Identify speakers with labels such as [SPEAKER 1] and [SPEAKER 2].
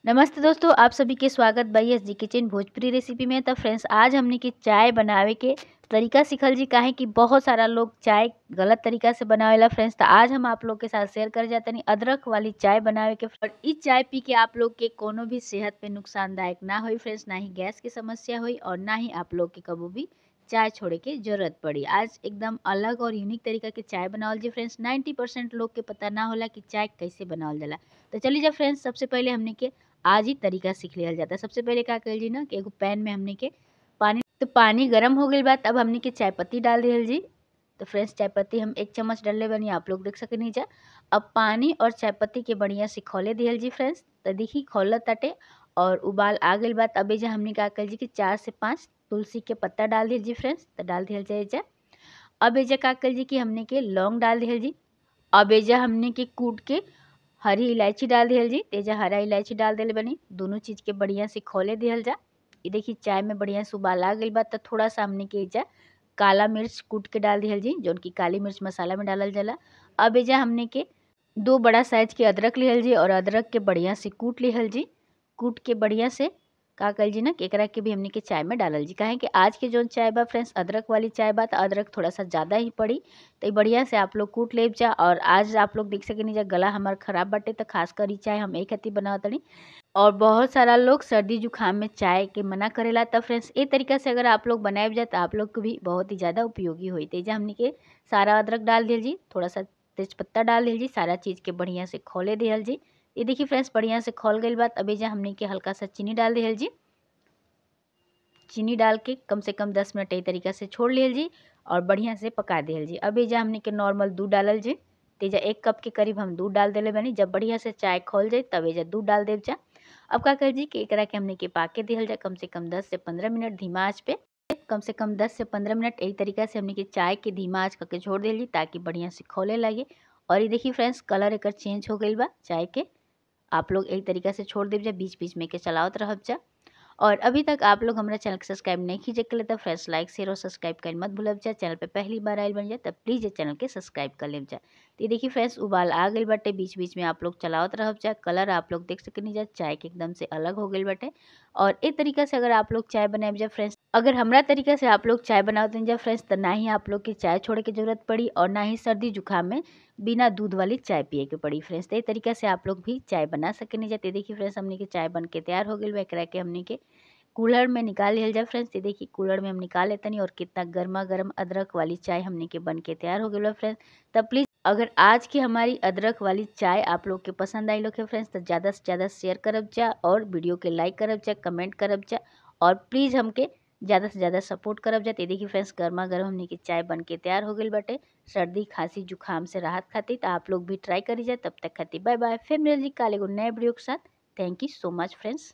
[SPEAKER 1] नमस्ते दोस्तों, आप सभी के स्वागत by S G kitchen Bhojpuri recipe में। तो फ्रेंड्स, आज हमने की चाय बनावे के तरीका सीखल जी। काहे कि बहुत सारा लोग चाय गलत तरीका से बनावेला फ्रेंड्स। तो आज हम आप लोग के साथ शेयर कर जाते हैं अदरक वाली चाय बनावे के। और इस चाय पी के आप लोग के कोनो भी सेहत पे नुकसानदायक ना होई फ्रेंड्स, ना ही गैस की समस्या हुई और ना ही आप लोग के कभी भी चाय छोड़े के जरूरत पड़ी। आज एकदम अलग और यूनिक तरीका के चाय बनावल जी फ्रेंड्स। 90% लोग के पता ना होला कि चाय कैसे बनावल जाला। तो चलिए जा फ्रेंड्स, सबसे पहले हमने के आज ही तरीका सीख लिया जाता है। सबसे पहले का कल जी ना कि एगो पैन में हमने के पानी, तो पानी गर्म हो गई बात, अब हमने के चाय पत्ती डाल दिहल जी। तो फ्रेंड्स, चाय पत्ती हम 1 चम्मच डालले बनी, आप लोग देख सकनी जा। अब पानी और चाय पत्ती के बढ़िया से खौले दिहल जी फ्रेंड्स। तो देखी खौलत ताटे और उबाल आ गई बात। अब एजा हमने का कल जी कि 4 से 5 तुलसी के पत्ता डाल दिहल जी फ्रेंड्स। तो डाल दिहल जाए जा। अब एजा का कल जी कि हमने के लौंग डाल दिहल जी। अब एजा हमने के कूट के हरी इलायची डाल दिहल जी। तेजा हरा इलायची डाल दिले बनी। दोनों चीज़ के बढ़िया से खौले दिहल जा। ये देखी चाय में बढ़िया से उबाल आ गई बात। तो थोड़ा सा हमने के एजा काला मिर्च कूट के डाल दिहल जी, जौन की काली मिर्च मसाला में डालल जाला। अब एजा हमने के 2 बड़ा साइज के अदरक लिहल जी और अदरक के बढ़िया से कूट लिहल जी। कूट के बढ़िया से का कल जी ना कि एकरा के भी हमने के चाय में डालल जी। काहे कि आज के जो चाय बा फ्रेंड्स अदरक वाली चाय बा, तो अदरक थोड़ा सा ज़्यादा ही पड़ी। तो बढ़िया से आप लोग कूट ले जा। और आज आप लोग देख सकेनी जा गला हमार खराब बाटे, तो खासकर ई चाय हम एक हती बनावतनी। और बहुत सारा लोग सर्दी जुकाम में चाय के मना करेला। तो फ्रेंड्स, ए तरीका से अगर आप लोग बनाए जाए तो आप लोग को भी बहुत ही ज़्यादा उपयोगी होई। तो एजा हमने के सारा अदरक डाल दिहल जी, थोड़ा सा तेजपत्ता डाल दिहल जी, सारा चीज़ के बढ़िया से खौले दिहल जी। ये देखिए फ्रेंड्स, बढ़िया से खौल गई बात। अभी जा हमने के हल्का सा चीनी डाल दिहल जी। चीनी डाल के कम से कम 10 मिनट यही तरीका से छोड़ लिहल जी और बढ़िया से पका दिहल जी। अभी जा हमने के नॉर्मल दूध डालल जी। तेजा 1 कप के करीब हम दूध डाल दिले बनी। जब बढ़िया से चाय खौल जाए तब एजा दूध डाल देव जा। अब का कर जी कि एकरा के हमने के पाके दिहल जा कम से कम 10 से 15 मिनट धीमा आँच पे। कम से कम 10 से 15 मिनट यही तरीका से हमने के चाय के धीमा आँच करके छोड़ दिहल जी ताकि बढ़िया से खौले लगे। और ये देखिए फ्रेंड्स, कलर एकर चेंज हो गई बा चाय के। आप लोग एक तरीका से छोड़ देव जा, बीच बीच में के चलावत रहब जा। और अभी तक आप लोग हमारा चैनल के सब्सक्राइब नहीं कीजिए के तो फ्रेंड्स लाइक शेयर और सब्सक्राइब कर मत भूलब जा। चैनल पे पहली बार आयल बन जाए तब प्लीज़ ये चैनल के सब्सक्राइब कर ले जा। तो ये देखिए फ्रेंड्स, उबाल आ गई बाटे, बीच बीच में आप लोग चलावत रहब जा। कलर आप लोग देख सकनी जा, चाय के एकदम से अलग हो गई बाटे। और एक तरीका से अगर आप लोग चाय बनाए जा फ्रेंड्स, अगर हमारा तरीका से आप लोग चाय बनाते जा फ्रेंड्स, तो ना ही आप लोग की चाय छोड़े के जरूरत पड़ी और ना ही सर्दी जुकाम में बिना दूध वाली चाय पिए के पड़ी फ्रेंड्स। तो ये तरीका से आप लोग भी चाय बना सकेनी जाते। देखिए फ्रेंड्स, हमने के चाय बन के तैयार हो गई। एकरा के हमने के कूलर में निकाल लिहल जाए फ्रेंड्स। ये देखिए कूलर में हम निकाल लेते नहीं और कितना गर्मा गर्म अदरक वाली चाय हमने के बन के तैयार हो गई फ्रेंड्स। तब प्लीज़ अगर आज की हमारी अदरक वाली चाय आप लोग के पसंद आई लोग है फ्रेंड्स, तो ज़्यादा से ज़्यादा शेयर करब जा और वीडियो के लाइक करब जा, कमेंट करब जा और प्लीज़ हमके ज़्यादा से ज़्यादा सपोर्ट करब जाते। देखिए फ्रेंड्स, गर्मा गर्म हमने की चाय बन के तैयार हो गई बाटे। सर्दी खांसी जुकाम से राहत खाती तो आप लोग भी ट्राई करी जाए। तब तक खाती बाय बाय। फिर मिल जी काल एगो नए वीडियो के साथ। Thank you so much friends.